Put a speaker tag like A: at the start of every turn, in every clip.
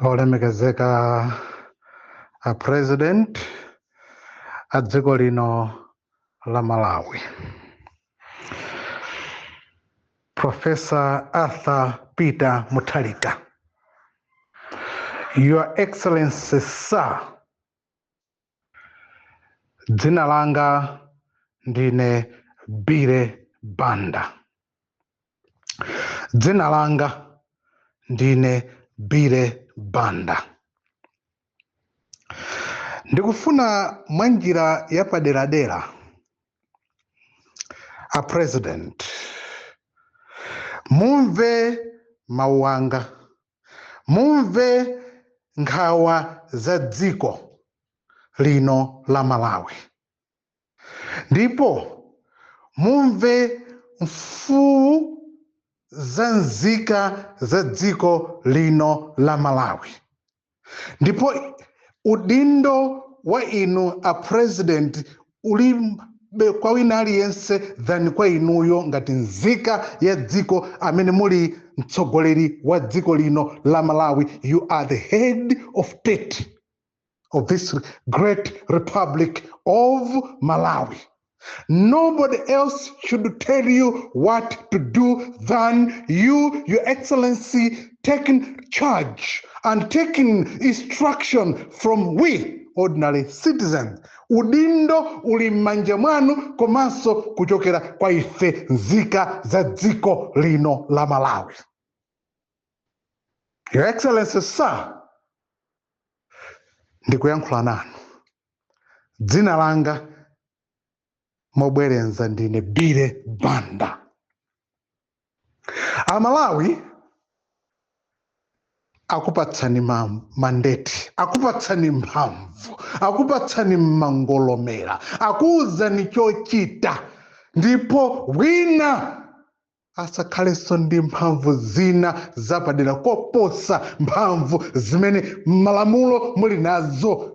A: Olemekezeka a President a dziko lino la Malawi, Professor Arthur Peter Mutharika, Your Excellency Sir, dzina langa ndine Billy Banda. Dzina langa ndine Billy Banda. Ndikufuna mwa njira yapaderadera, a President, mumve mawu anga, mumve nkhawa za dziko lino la Malawi, ndipo mumve mfuwu za nzika za dziko lino la Malawi. Ndipo udindo wa inu a President ulibe kwa wina aliyense than kwa inuyo ngati nzika ya dziko amene muli mtsogoleri wa dziko lino la Malawi. You are the head of state of this great Republic of Malawi. Nobody else should tell you what to do than you, Your Excellency, taking charge and taking instruction from we ordinary citizens. Udindo uli m'manja mwanu komanso kuchokera kwa ife nzika za dziko lino la Malawi. Your Excellency Sir, ndikuyankhula nanu. Dzina langa mobwerenza ndine Billy Banda. Amalawi akupatsani mandate, akupatsani mphamvu, akupatsani mangolomera, akuwuzani chochita, ndipo wina asakhalenso ndi mphamvu zina zapadera koposa mphamvu zimene malamulo muli nazo.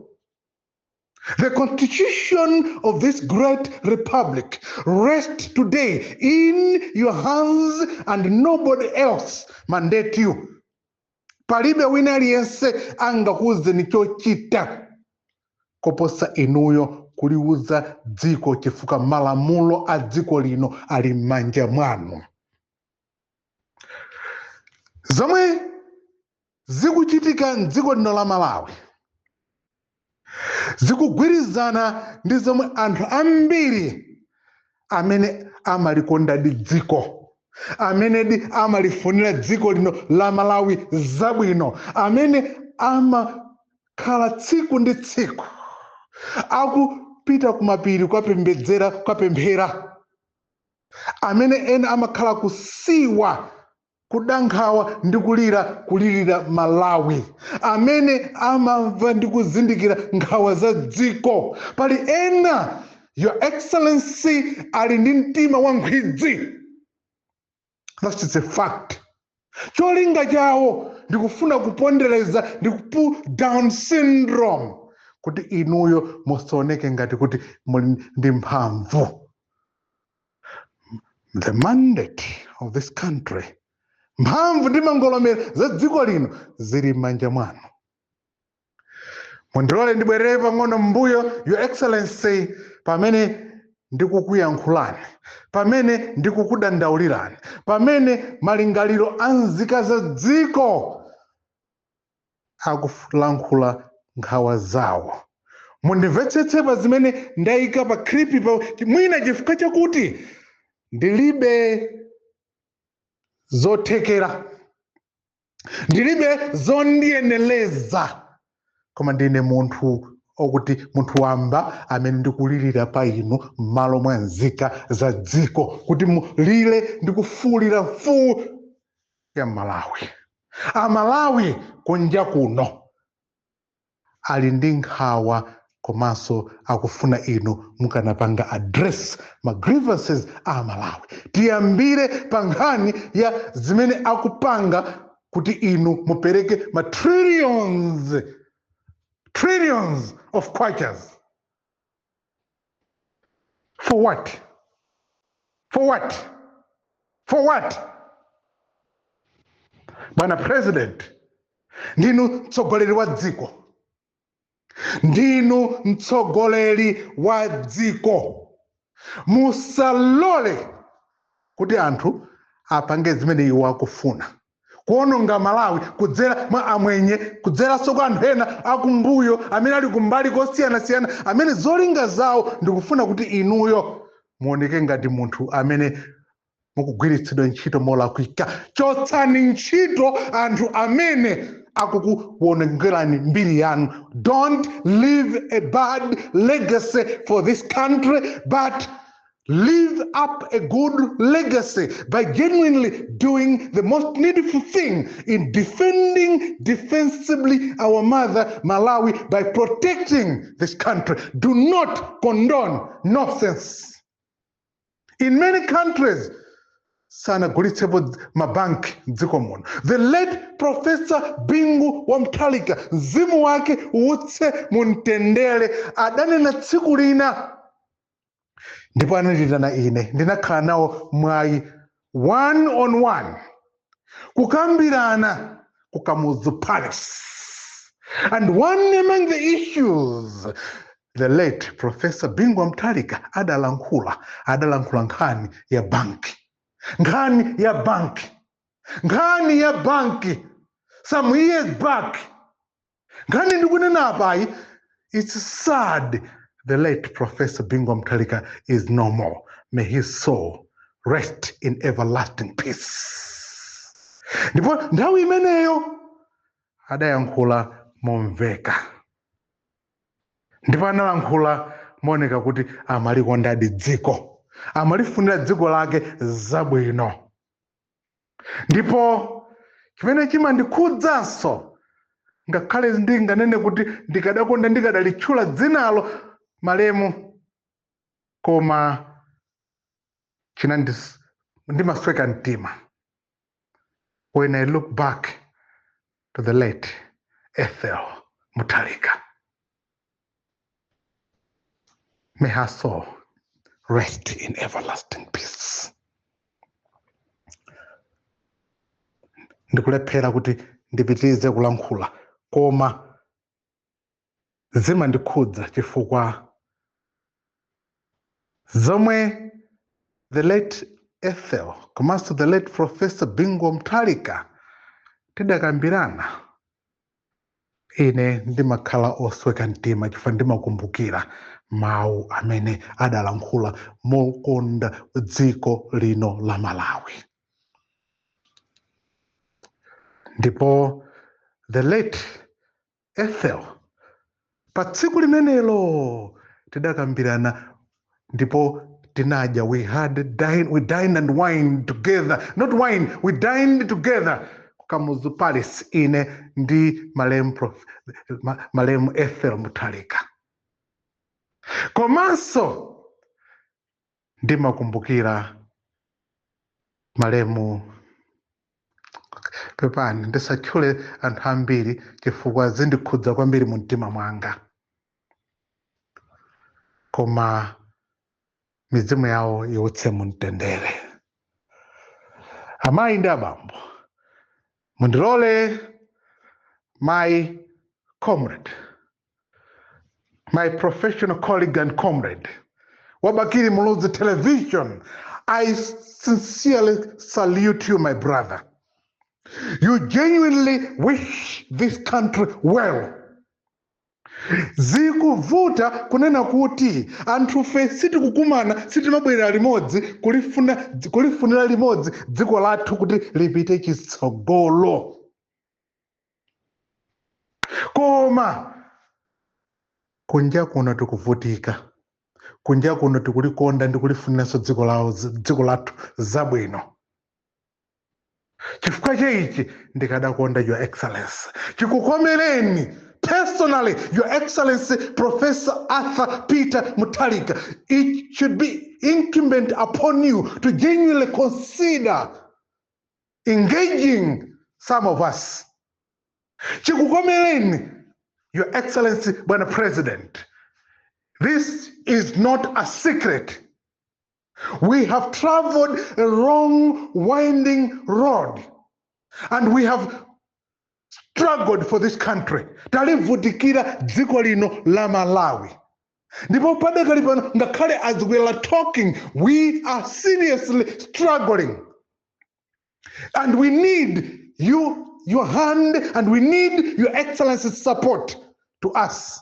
A: The constitution of this great republic rests today in your hands and nobody else mandate you. Palibe wina aliyense angakuwuzeni chochita koposa inuyo kuliwuza dziko, chifukwa malamulo a dziko lino ali m'manja mwanu. Zomwe zikuchitika mdziko lino la Malawi zikugwirizana ndi zomwe anthu ambiri amene amalikondadi dziko, amenedi amalifunira dziko lino la Malawi zabwino, amene amakhala tsiku ndi tsiku akupita kumapiri kukapembedzera, kukapemphera, amene ena amakhala kusiwa kudankhawa ndi kulira, kulirira Malawi, amene amamva ndi kuzindikira nkhawa za dziko. Pali ena, Your Excellency, ali ndi mtima wa nkhwidzi. That is a fact. Cholinga chawo ndikufuna kupondereza ndi pull down syndrome kuti inuyo musaoneke ngati kuti muli ndi mphamvu. The mandate of this country, mphamvu ndi mangolomera za dziko lino zili m'manja mwanu. Mundilole ndibwerere pang'ono m'mbuyo, Your Excellency, pamene ndikukuyankhulani, pamene ndikukudandaulirani, pamene malingaliro a nzika za dziko akulankhula nkhawa zawo. Mundimvetsetse pa zimene ndayika pa clip pa mwina chifukwa chakuti ndilibe zothekera, ndilibe zondiyeneleza, koma ndine munthu okuti munthu wamba amene ndikulirira pa inu m'malo mwa nzika za dziko kuti mulire ndi kufuwulira mfuwu ya Malawi. Amalawi kunja kuno ali ndi nkhawa komanso akufuna inu mukanapanga address ma grievances a Malawi. Tiyambire pa nkhani ya zimene akupanga kuti inu mupereke ma trillions, trillions of kwachas. For what? For what? For what? Bwana President, Ndinu mtsogoleri wa dziko, ndinu mtsogoleri wa dziko. Musalole kuti anthu apange zimene iwo akufuna, kuononga Malawi kudzera mwa amwenye, kudzeranso kwa anthu ena akumbuyo amene ali kumbali kosiyanasiyana, amene zolinga zawo ndikufuna kuti inuyo muoneke ngati munthu amene mukugwiritsidwa ntchito molakwika. Chotsani ntchito anthu amene akukuwonongerani mbiri yanu. Don't leave a bad legacy for this country, but leave up a good legacy by genuinely doing the most needful thing in defending defensively our mother Malawi by protecting this country. Do not condone nonsense. In many countries sanagulitsepo mabanki mdziko muno. The late Professor Bingu wa Mutharika, mzimu wake uwutse mumtendere, adanena tsiku lina ndipo ananditana ine, ndinakhala nawo mwayi one on one kukambirana ku Kamuzu Palace, and one among the issues the late Professor Bingu wa Mutharika adalankhula, adalankhula nkhani ya banki, nkhani ya banki, nkhani ya banki some years back. Nkhani ndikunena apayi, it's sad the late Professor Bingu wa Mutharika is no more. May his soul rest in everlasting peace. Ndipo nthawi imeneyo adayankhula momveka ndipo analankhula mooneka kuti amalikondadi dziko, amalifunira dziko lake zabwino. Ndipo chimene chimandikhudzanso, ngakhale ndinganene kuti ndikadakonda ndikadalitchula dzinalo malemu, koma chinandis ndimasweka mtima when I look back to the late Ethel Mutharika. May her soul rest in everlasting peace. Ndikulephera kuti ndipitirize kulankhula, koma zimandikhudza chifukwa zomwe the late Ethel komanso the late Professor Bingu Mutharika tidakambirana, ine ndimakhala osweka mtima chifukwa ndimakumbukira mawu amene adalankhula mokonda dziko lino la Malawi. Ndipo the late Ethel pa tsiku limenelo tidakambirana ndipo tinadya, we had dine, we dined and wined together, not wine, we dined together Kamuzu Palace, ine ndi malemu malemu Ethel Mutharika. Komanso ndimakumbukira malemu, pepani ndisatchule anthu ambiri chifukwa zindikhudza kwambiri mu mtima mwanga, koma mizimu yawo iwutse mu mtendere. Amayi ndi abambo, mundilole my comrade, my professional colleague and comrade wa Bakili Muluzi Television, I sincerely salute you, my brother. You genuinely wish this country well. Zikuvuta kunena kuti anthufe sitikukumana, sitimabwerera limodzi kulifunira limodzi dziko lathu kuti lipite chitsogolo, koma kunja kuno tikuvutika, kunja kuno tikulikonda ndi kulifuniranso dziko lawo, dziko lathu zabwino. Chifukwa chaichi ndikadakonda, Your Excellency, chikukomereni personally, Your Excellency Professor Arthur Peter Mutharika, it should be incumbent upon you to genuinely consider engaging some of us. Chikukomereni, Your Excellency Bwana President, this is not a secret. We have traveled a long, winding road, and we have struggled for this country. Talivutikira dziko lino la Malawi. Ndipo padakali pano, ngakhale as we are talking, we are seriously struggling. And we need you, your hand, and we need your excellency's support to us.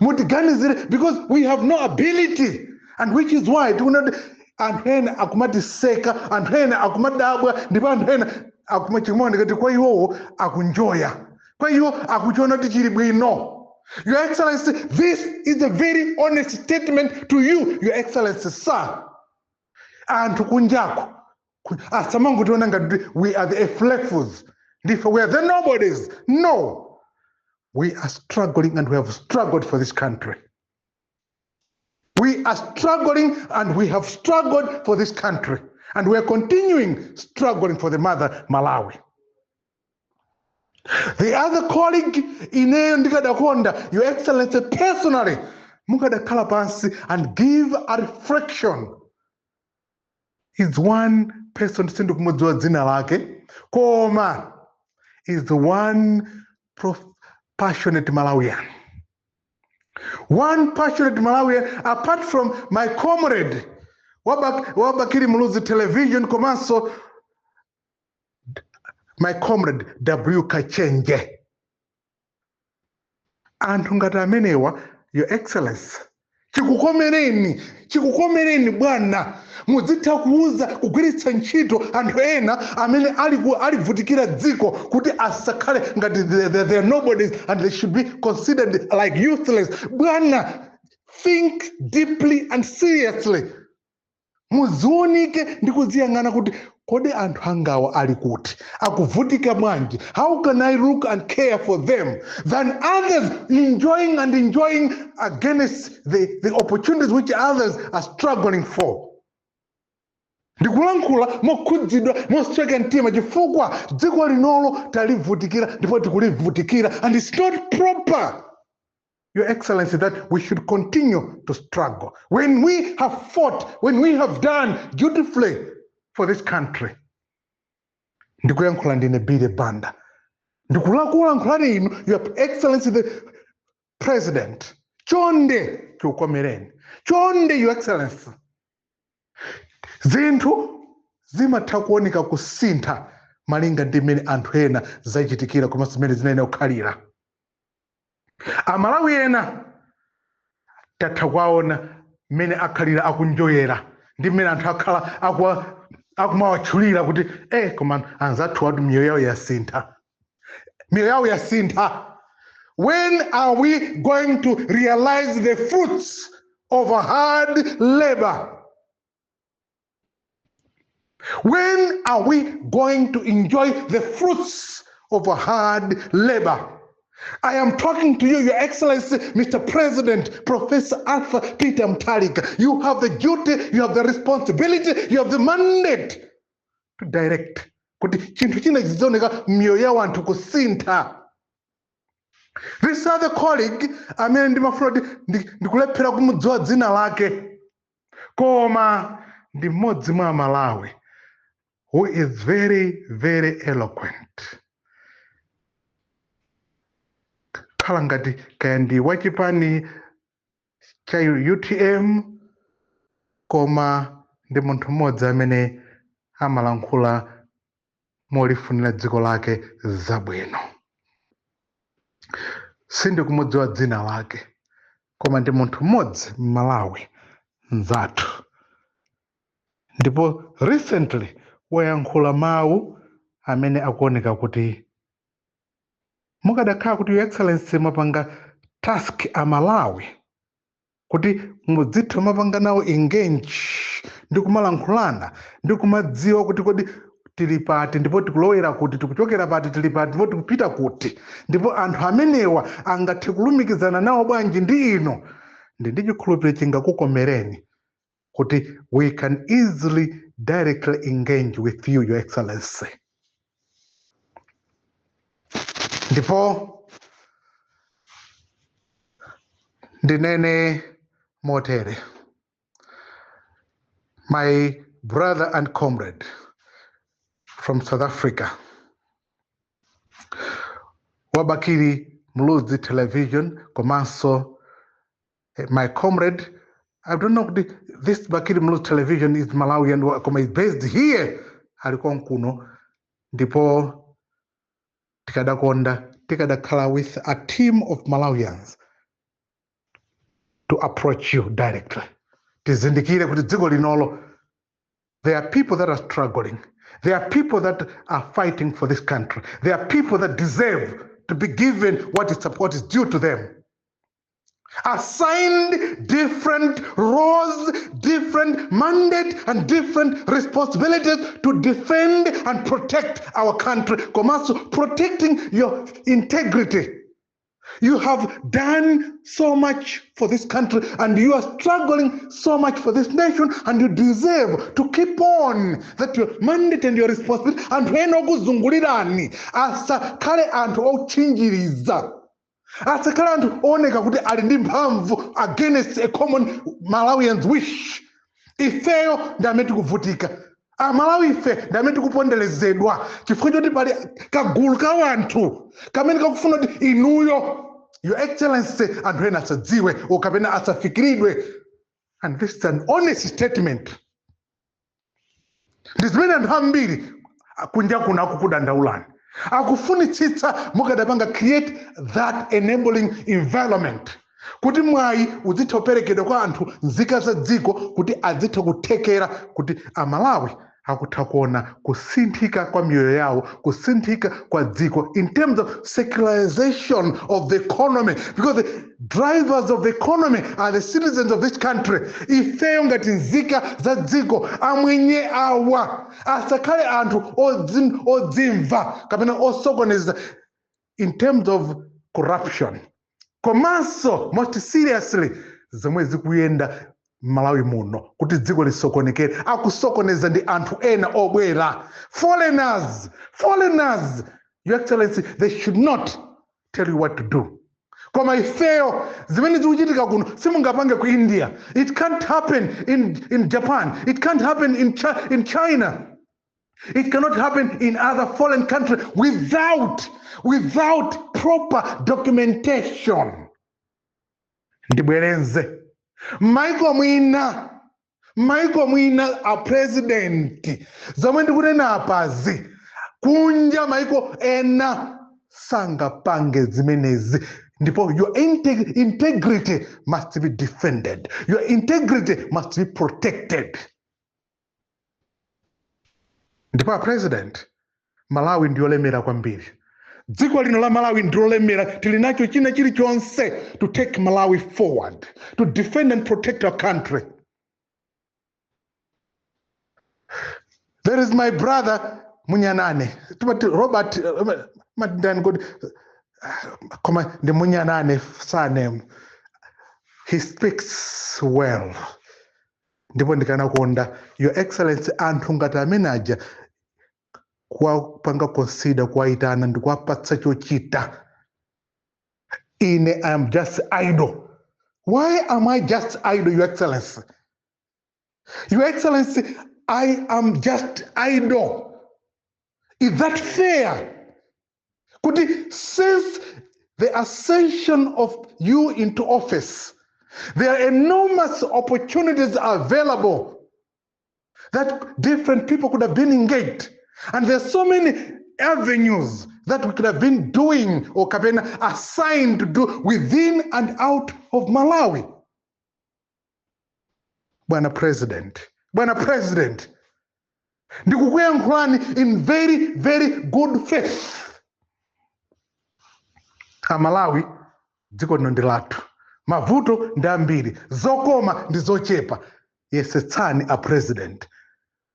A: Mutiganizire, because we have no ability, and which is why tikuona kuti anthu ena akumatiseka, anthu ena akumadabwa, ndipo anthu ena akumachimaoneka kuti kwa iwowo akunjoya, kwa iwo akuchiona kuti chili bwino. Your Excellency, this is a very honest statement to you, Your Excellency, sir. Anthu kunjako asamangotiona ngati we are the eflefus, ndife we are the nobodies. No, we are struggling and we have struggled for this country. We are struggling and we have struggled for this country, and we are continuing struggling for the mother Malawi. The other colleague, ineyo ndikadakonda, Your Excellency, personally mukadakhala pansi and give a reflection, is one person, sindikumudziwa dzina lake, koma is the one passionate Malawian, one passionate Malawian apart from my comrade wa Bakili Muluzi Television komanso my comrade W Kachenje. Anthu ngati amenewa, Your Excellency, chikukomereni, chikukomereni bwana, muzitha kuuza, kugwiritsa ntchito anthu ena amene alivutikira dziko kuti asakhale ngati they are nobodies and they should be considered like useless. Bwana, think deeply and seriously, muziunike ndi kuziyang'ana kuti kodi anthu angawa ali kuti, akuvutika bwanji? How can I look and care for them than others enjoying and enjoying against the opportunities which others are struggling for? Ndikulankhula mokhudzidwa, mosweka mtima, chifukwa dziko linolo talivutikira ndipo tikulivutikira, and it's not proper, Your Excellency, that we should continue to struggle when we have fought, when we have done dutifully for this country. Ndikuyankhula ndine Billy Banda, ndikulakulankhulani inu, Your Excellency the President. Chonde chikukomereni, chonde, Your Excellency. Zinthu zimatha kuoneka kusintha malinga ndi mmene anthu ena zachitikira komanso zimene zinayenera kukhalira. Amalawi ena tatha kuwaona mmene akhalira akunjoyera ndi mmene anthu akhala akumawatchulira kuti koma anzathu atu miyoyo yawo yasintha, miyoyo yawo yasintha. When are we going to realize the fruits of a hard labor? When are we going to enjoy the fruits of a hard labor? I am talking to you, Your Excellency, Mr. President, Professor Arthur Peter Mutharika. You have the duty, you have the responsibility, you have the mandate to direct kuti chinthu china chizioneka miyoyo ya anthu kusintha. This other colleague amene ndimafuna kuti ndikulephera kumudziwa dzina lake, koma ndi mmodzi mwa Amalawi who is very, very eloquent, khala ngati kaya ndi wachipani cha UTM, koma ndi munthu mmodzi amene amalankhula molifunira dziko lake zabwino. Sindikumudziwa dzina lake, koma ndi munthu mmodzi Mmalawi mzathu, ndipo recently wayankhula mawu amene akuoneka kuti mukadakhala kuti, Your Excellency, mwapanga task Amalawi kuti mudzitha mapanga nawo engage ndi kumalankhulana ndi kumadziwa kuti kodi tili pati, ndipo tikulowera kuti, tikuchokera pati, tili pati, ndipo tikupita kuti, ndipo anthu amenewa angathe kulumikizana nawo bwanji ndi inu, ndi chikhulupiriro chingakukomereni kuti we can easily directly engage with you, Your Excellency. Ndipo ndinene motere, my brother and comrade from South Africa, Wa Bakili Muluzi Television komanso my comrade, I don't know kuti this Bakili Muluzi Television is Malawian koma is based here, ali konkuno. Ndipo tikadakonda tikadakhala with a team of Malawians to approach you directly. Tizindikire kuti dziko linolo, there are people that are struggling, there are people that are fighting for this country, there are people that deserve to be given what is due to them, assigned different roles, different mandate and different responsibilities to defend and protect our country. Komanso protecting your integrity. You have done so much for this country and you are struggling so much for this nation, and you deserve to keep on that your mandate and your responsibility. Anthu ena okuzungulirani asakhale anthu otchinjiriza, asakhale anthu ooneka kuti ali ndi mphamvu against a common Malawians wish. Ifeyo ndi amene tikuvutika, Amalawi ife ndi amene tikuponderezedwa chifukwa choti pali kagulu ka wanthu kamene kakufuna kuti inuyo, Your Excellency, anthu ena asadziwe kapena asafikiridwe. And this is an honest statement. Ndi zimene anthu ambiri kunja kuno akukudandaulani, akufunitsitsa mukadapanga create that enabling environment kuti mwayi uzitha kuperekedwa kwa anthu, nzika za dziko, kuti azitha kuthekera kuti Amalawi akutha kuona kusinthika kwa miyoyo yawo, kusinthika kwa dziko in terms of secularization of the economy, because the drivers of the economy are the citizens of this country. Ifeyo ngati nzika za dziko, amwenye awa asakhale anthu odzimva kapena osokoneza in terms of corruption. Komanso most seriously, zomwe zikuyenda Malawi muno kuti dziko lisokonekere, akusokoneza ndi anthu ena obwera, foreigners. Foreigners, Your Excellency, they should not tell you what to do. Koma ifeyo zimene zikuchitika kuno simungapange ku India. It can't happen in Japan, it can't happen in China. It cannot happen in other foreign countries without proper documentation. Ndibwerenze, maiko mwina, maiko mwina, a President, zomwe ndikunena apazi, kunja maiko ena sangapange zimenezi. Ndipo your integrity must be defended, your integrity must be protected. Ndipo a President, Malawi ndiyolemera kwambiri. Dziko lino la Malawi ndilolemera, tili nacho china chilichonse to take Malawi forward, to defend and protect our country. There is my brother Munyanane. Timati Robert, ndani kodi? Koma ndi Munyanane surname. He speaks well. Ndipo ndikanakonda, Your Excellency, anthu ngati amene aja kuwapanga consider, kuwayitana ndi kuwapatsa chochita. Ine I am just idle. Why am I just idle, Your Excellency? Your Excellency, I am just idle. Is that fair? Kuti since the ascension of you into office, there are enormous opportunities available that different people could have been engaged. And there's so many avenues that we could have been doing or kapena assigned to do within and out of Malawi. Bwana President, Bwana President, ndikukuyankhulani in very, very good faith. Amalawi, dziko lino ndi lathu. Mavuto ndi ambiri, zokoma ndi zochepa. Yesetsani, a President,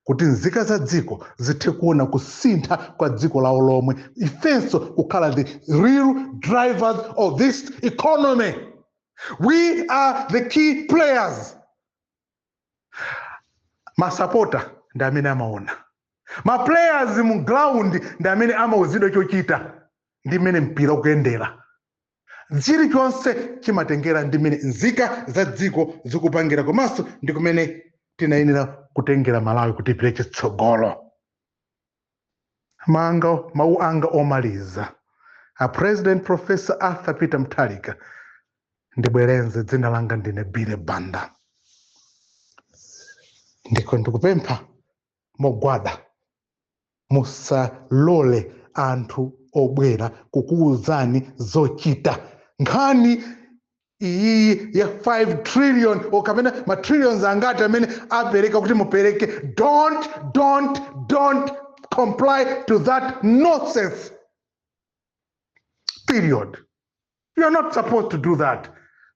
A: kuti nzika za dziko zithe kuona kusintha kwa dziko lawo lomwe, ifenso kukhala the real drivers of this economy. We are the key players. Masapota ndi amene amaona, ma players mu ground ndi amene amauzidwa chochita ndi mmene mpira ukuyendera. Chilichonse chimatengera ndi mmene nzika za dziko zikupangira, komanso ndi kumene tinayenera kutengera Malawi kuti ipite chitsogolo. Manga mawu anga omaliza. A President Professor Arthur Peter Mutharika, ndibwerenze, dzina langa ndine Billy Banda. Ndiko ndikupempha mogwada, musalole anthu obwera kukuwuzani zochita. Nkhani iyi ya 5 trillion or kapena ma trillions angati amene apereka kuti mupereke, don't, don't, don't comply to that nonsense, period. You're not supposed to do that.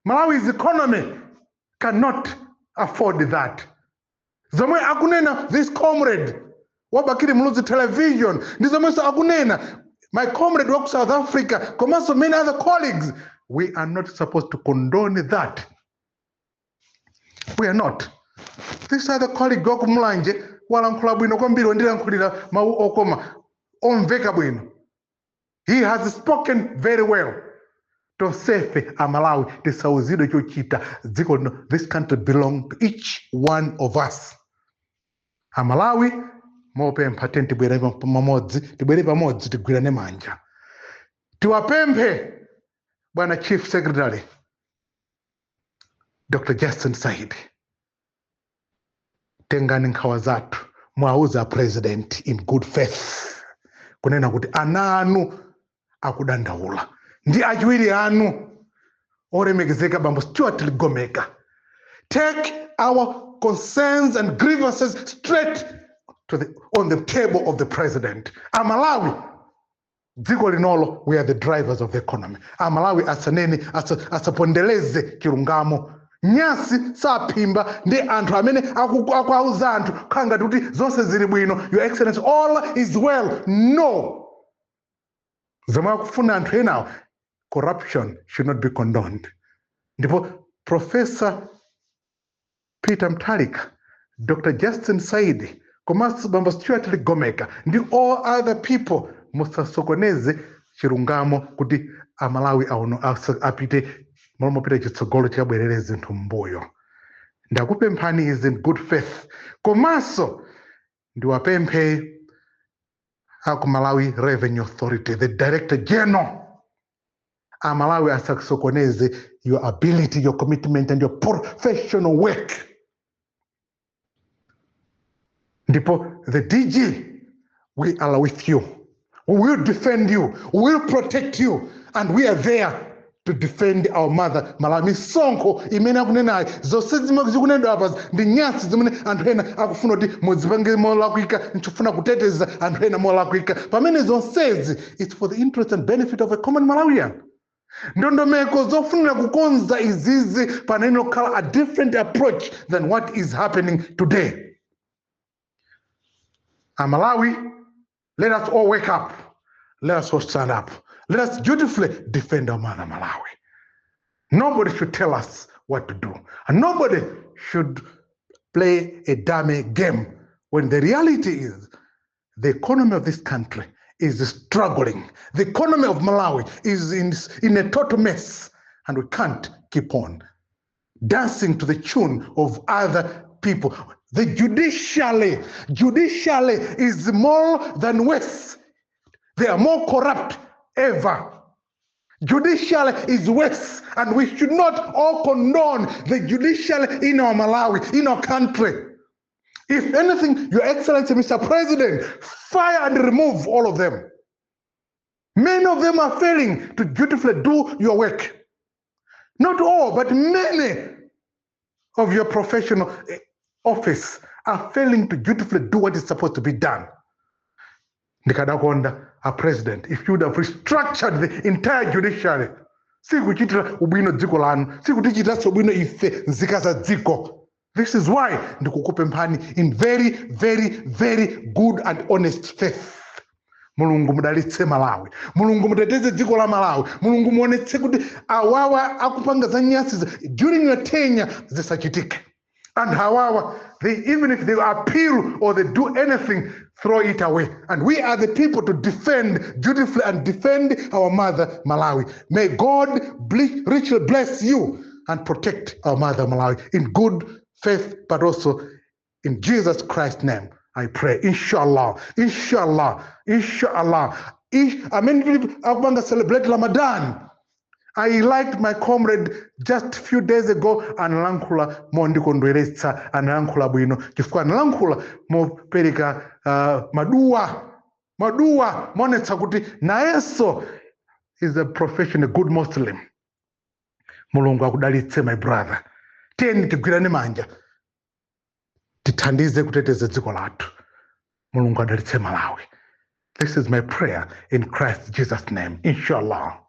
A: Malawi's economy cannot afford that. Zomwe akunena this comrade wa Bakili Muluzi Television ndi zomwenso akunena my comrade wa ku South Africa komanso many other colleagues, we are not supposed to condone that. We are not. This other colleague wa kumulanje walankhula bwino kwambiri, wandilankhulira mawu okoma omveka bwino. He has spoken very well. Tonsefe Amalawi tisauzidwe chochita. Dziko lino, this country belong to each one of us. Amalawi, mopempha, tiyeni tibwere pamodzi, tibwere pamodzi, tigwirane manja, tiwapemphe bwana Chief Secretary Dr Justin Saidi, tengani nkhawa zathu, mwauza President in good faith kunena kuti ana anu akudandaula ndi achiwiri anu olemekezeka bambo Stuart Ligomeka. Take our concerns and grievances straight on the table of the President. Amalawi, dziko linolo, we are the drivers of the economy. Amalawi asanene, asapondereze chilungamo. Nyasi saphimba ndi anthu amene akuauza anthu kukhala ngati kuti zonse zili bwino. "Your Excellency, all is well." No, zomwe akufuna anthu enawo, corruption should not be condoned. Ndipo Professor Peter Mutharika, Dr Justin Saidi komanso bambo Stuart Ligomeka ndi all other people, musasokoneze chilungamo kuti Amalawi aono apite malo mopita chitsogolo, chikabwerere zinthu mbuyo. Ndakupemphani izi in good faith. Komanso ndiwapemphe aku Malawi Revenue Authority, the Director General, Amalawi asasokoneze your ability, your commitment and your professional work. Ndipo the DG, we are with you. We will defend you, we will protect you, and we are there to defend our mother Malawi. Misonkho imene akunenayo, zonse zimwe zikunenedwa apa ndi nyasi zimene anthu ena akufuna kuti muzipange molakwika, nchifuna kuteteza anthu ena molakwika, pamene zonsezi it's for the interest and benefit of a common Malawian. Ndondomeko zofunira kukonza izizi panayenera kukhala a different approach than what is happening today. Amalawi, let us all wake up, let us all stand up, let us dutifully defend our mother Malawi. Nobody should tell us what to do and nobody should play a dummy game when the reality is the economy of this country is struggling. The economy of Malawi is in a total mess, and we can't keep on dancing to the tune of other people. The judiciary is more than worse. They are more corrupt ever. Judiciary is worse, and we should not all condone the judiciary in our Malawi, in our country. If anything, Your Excellency, Mr. President, fire and remove all of them. Many of them are failing to dutifully do your work. Not all, but many of your professional office are failing to dutifully do what is supposed to be done. Ndikadakonda a President if you would have restructured the entire judiciary. Sikuchitira ubwino dziko lanu, sikutichitanso bwino ife nzika za dziko. This is why ndikukupemphani in very, very, very good and honest faith. Mulungu mudalitse Malawi, Mulungu muteteze dziko la Malawi, Mulungu muonetse kuti awawa akupanga za nyasi during your tenure zisachitike. And however, even if they appeal or they do anything, throw it away. And we are the people to defend dutifully and defend our mother Malawi. May God richly bless you and protect our mother Malawi in good faith, but also in Jesus Christ's name I pray. Inshallah, inshallah, inshallah. Amene tili akupanga celebrate Ramadan, I liked my comrade just few days ago, analankhula mondikondweretsa, analankhula bwino chifukwa analankhula mopereka maduwa moonetsa kuti nayenso is a profession, a good Muslim. Mulungu akudalitse, my brother. Tiyeni tigwirane manja, tithandize kuteteza dziko lathu. Mulungu adalitse Malawi. This is my prayer in Christ Jesus' name, inshallah.